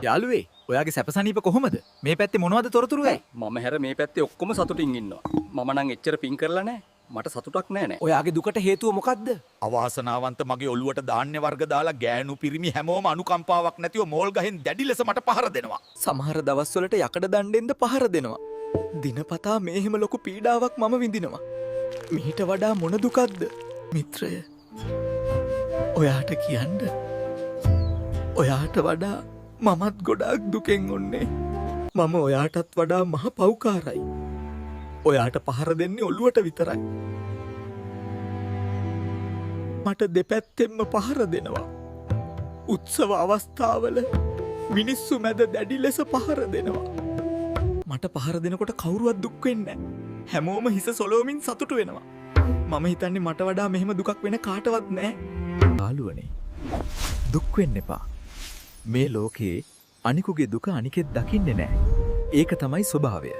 යාළුවේ, ඔයාගේ සැපසනීප කොහොමද? මේ පැත්තේ මොනවද තොරතුරු ඇයි? මම හැර මේ පැත්තේ ඔක්කොම සතුටින් ඉන්නවා. මම නම් එච්චර පින් කරලා නෑ. මට සතුටක් නෑ නෑ. ඔයාගේ දුකට හේතුව මොකද්ද? අවාසනාවන්ත මගේ ඔළුවට ධාන්‍ය වර්ග දාලා ගෑනු පිරිමි හැමෝම අනුකම්පාවක් නැතිව මෝල් ගහෙන් දැඩි ලෙස මට පහර දෙනවා. සමහර දවස්වලට යකඩ දණ්ඩෙන්ද පහර දෙනවා. දිනපතා මේ එහෙම ලොකු පීඩාවක් මම විඳිනවා. මීට වඩා මොන දුකක්ද? මිත්‍රය, ඔයාට කියන්න, ඔයාට වඩා මමත් ගොඩාක් දුකෙන් ඔන්නේ. මම ඔයාටත් වඩා මහ පව්කාරයි. ඔයාට පහර දෙන්නේ ඔළුවට විතරයි. මට දෙපැත්තෙන්ම පහර දෙනවා. උත්සව අවස්ථාවල මිනිස්සු මැද දැඩි ලෙස පහර දෙනවා. මට පහර දෙනකොට කවුරුවත් දුක් වෙන්නේ නැහැ. හැමෝම හිස සොලවමින් සතුටු වෙනවා. මම හිතන්නේ මට වඩා මෙහෙම දුකක් වෙන කාටවත් නෑ. යාළුවනේ, දුක් වෙන්න එපා. මේ ලෝකේ අනිකුගේ දුක අනිකෙක් දකින්නේ නෑ. ඒක තමයි ස්වභාවය.